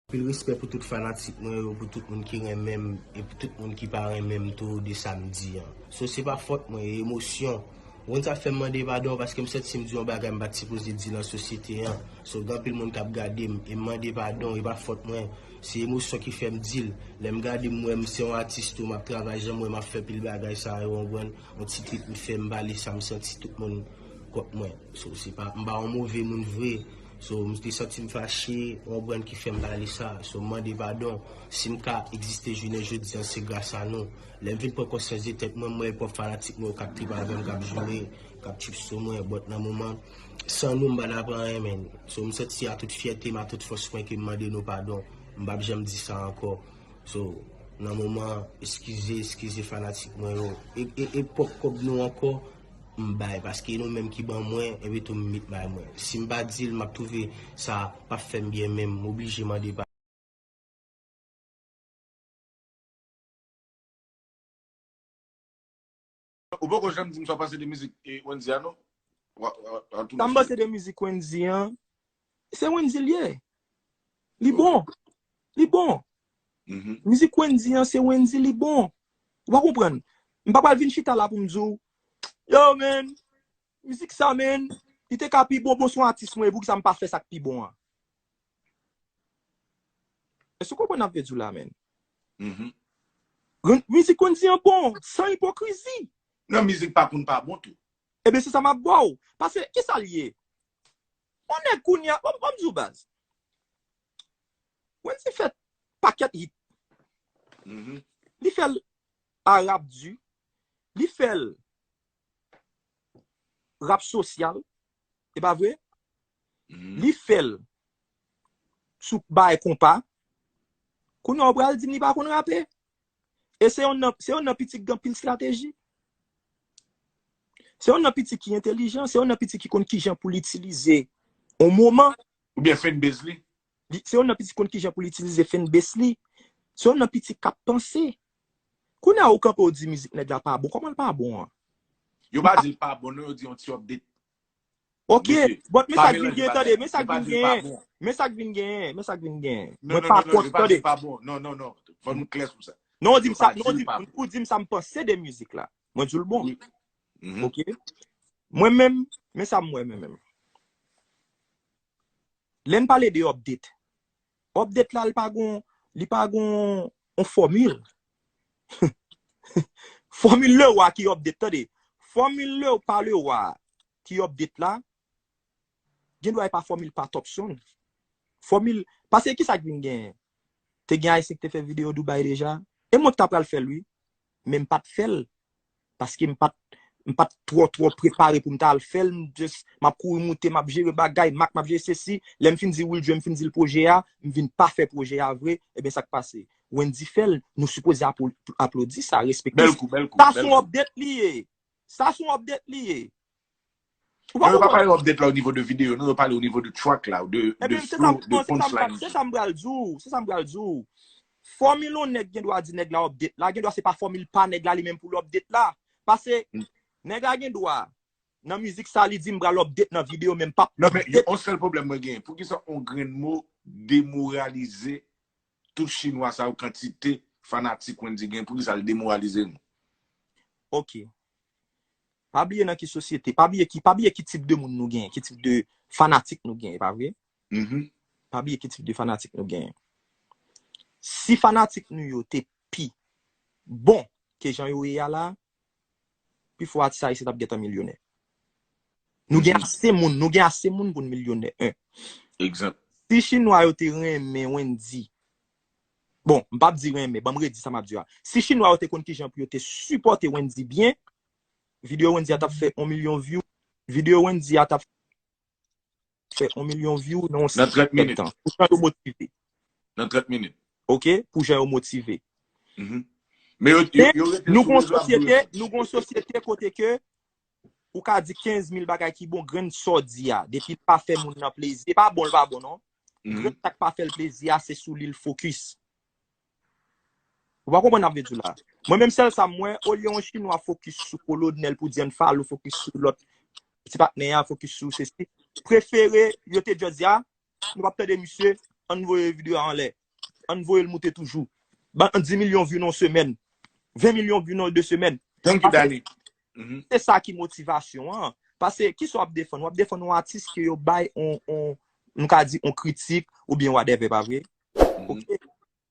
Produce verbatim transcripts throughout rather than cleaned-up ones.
Anpil respè pou tout fanatik mwen yo, pou tout moun ki renmen m, e pou tout moun ki pa renmen m tou de sa m di an. So, se pa fòt mwen, e emosyon. Ou konn sa fè m mande padon, paske m santi m di yon bagay m pa t sipoze di nan sosyete an. So, gen anpil moun k ap gade m, e m mande padon, e pa fòt mwen. Se emosyon ki fè m di l. Lè m gade m wè m se yon atis tou, m ap travay jan m wè m ap fè pil bagay sa yo, w konprann? Yon ti trip m fè m pale sa m santi tout moun kont mwen. So, se pa, m pa yon move moun vre. So, m te santi m fache, yon brand ki fè m pale sa. So, m mande padon. Si m ka egziste jounen jodi an, se gras a nou. Lè m vin pran konsyans de tèt mwen, m wè pwòp fanatik mwen yo k ap trip avè m, k ap joure, k ap trip sou mwen. But nan moman, san nou, m pa t ap anyen, menn. So, m santi a tout fyète m, a tout fòs mwen ke m mande nou padon. M p ap janm di sa ankò. So, nan moman, eskize, eskize fanatik mwen yo. E, e, e pwòp kòb nou ankò, m bay, paske e nou menm ki ban mwen, epi tou m met bay mwen. Si m pa di l, m ap twouve sa p ap fè m byen menm, m oblije mande pa. Ou poko janm di m sa w panse de mizik e, Wendy a non? Wa, wa, wa, Sa m panse de mizik Wendy an, se Wendy l ye. Li bon. Li bon. Mizik Wendy an, se Wendy, li bon. Ou pa konprann? M pa pral vin chita la pou m di w, yo, man, mizik sa, man, li te ka pi bon, bon, se yon atis mwen, poukisa m pa fè sa k pi bon an? Èske w konprann sa m ap vle di w la, man? Mizik Wendy an bon, san ipokrizi. Non, mizik pa konn pa bon tou. Ebyen, se sa m ap ba w. Paske, kisa l ye? Yon nèg kounye a, ban m di w baz. Wendy fè pakèt hit. Li fè l a rap di. Li fè l rap sosyal. E pa vre? Li fè l sou bay konpa. Kounye a w pral di m li pa konn rape? E se yon nan, se yon nan pitit ki gen anpil estrateji. Se yon nan pitit ki entelijan, se yon nan pitit ki konn kijan pou l itilize yon moman. Oubyen fanbase li. Li, se yon nan pitit ki konn kijan pou l itilize fanbase li. Se yon nan pitit k ap panse. Kounye a ou kanpe ou di mizik nèg la pa bon. Kòman l pa bon an? Yo pa di l pa bon, non, yo di yon ti update. Ok, but men sa k vin genyen, tande, men sa k vin genyen. Men sa k vin genyen, men sa k vin genyen. Mwen pa kont, tande. Non, non, non. Fò nou klè sou sa. Non, ou di m sa, non, ou di m sa m panse de mizik la. Mwen di w l bon. Ok. Mwen menm, men sa m wè mwen menm. Lè n pale de update. Update la, li pa gon, li pa gon on fòmil. Fòmil Leroy ki update, tande. Fòmil Leroy pa Leroy ki update la, gen dwa e pa fòmil pa Topson. Fòmil, paske ki sa k vin genyen? Te gen Ayisyen ki te fè videyo Dubai deja. E mwen ki ta pral fè l, wi. Men m pa t fè l. Paske m pa t, m pa t twò, twò prepare pou m ta al fè l. M just, m ap kouri moute, m ap jere bagay, mak, m ap jere sesi. Lè m fin di Will Joe, m fin di l pwojè a, m vin pa fè pwojè a vre. Ebyen, sa k pase? Wendy fè l, nou sipoze apl-, aplodi sa, respekte. Sa se yon update li ye. Sa se yon update li ye. Non, yo pa pale update la o nivo de videyo, non, yo pale o nivo de track la, de, de flow, de punchline. Se sa m pral di w, se sa m pral di w. Fòmil yon nèg gen dwa di nèg la update la, gen dwa se pa fòmil pa nèg la li menm pou l update la. Paske nèg la gen dwa, nan mizik sa, li di m pral update nan videyo, men m p ap update. Non, men yon sèl pwoblèm mwen genyen. Poukisa yon grenn mo demoralize tout chinwa sa yo, kantite fanatik Wendy gen, poukisa l demoralize nou? Ok. Pa bliye nan ki sosyete, pa bliye ki, pa bliye ki tip de moun nou genyen, ki tip de fanatik nou genyen, pa vre? Pa bliye ki tip de fanatik nou genyen. Si fanatik nou yo te pi bon ke jan yo ye a la, pifò atis ayisyen t ap gentan milyonè. Nou gen ase moun, nou gen ase moun pou n milyonè. En. Egzanp. Si chinwa yo te renmen Wendy, bon, m p ap di renmen, ban m redi sa m ap di a. Si chinwa yo te konn kijan pou yo te sipòte Wendy byen, videyo Wendy a t ap fè yon milyon view. Videyo Wendy a t ap fè yon milyon view nan yon senk tan. Pou jan yo motive. Nan trant minit. Ok, pou jan yo motive. Men yo, yo, yo rete sou rezo ap joure. Nou gon sosyete kote ke ou ka di kenz mil bagay ki bon, grenn sa w di a. Depi l pa fè moun nan plezi. E pa bon, l pa bon, non. Grenn sa k pa fè l plezi a, se sou li l fokis. Ou pa konprann sa m vle di w la. Mwen menm sèl sa m wè, olye yon chinwa fokis sou kolonèl pou di unfollow, fokis sou lòt ti patnè a, fokis sou sesi. Prefere yo te just di a, nou p ap tande misye, ann voye videyo a anlè. Ann voye l moute toujou. Ban dis milyon view nan yon semèn. Ven milyon view nan de semèn. Thank you, Danny. Mhm. Se sa ki motivasyon an. Paske, kisa w ap defann? W ap defann yon atis ke yo bay on, on, nou ka di, on kritik, oubyen whatever, pa vre? Mhm. Ok?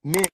Men,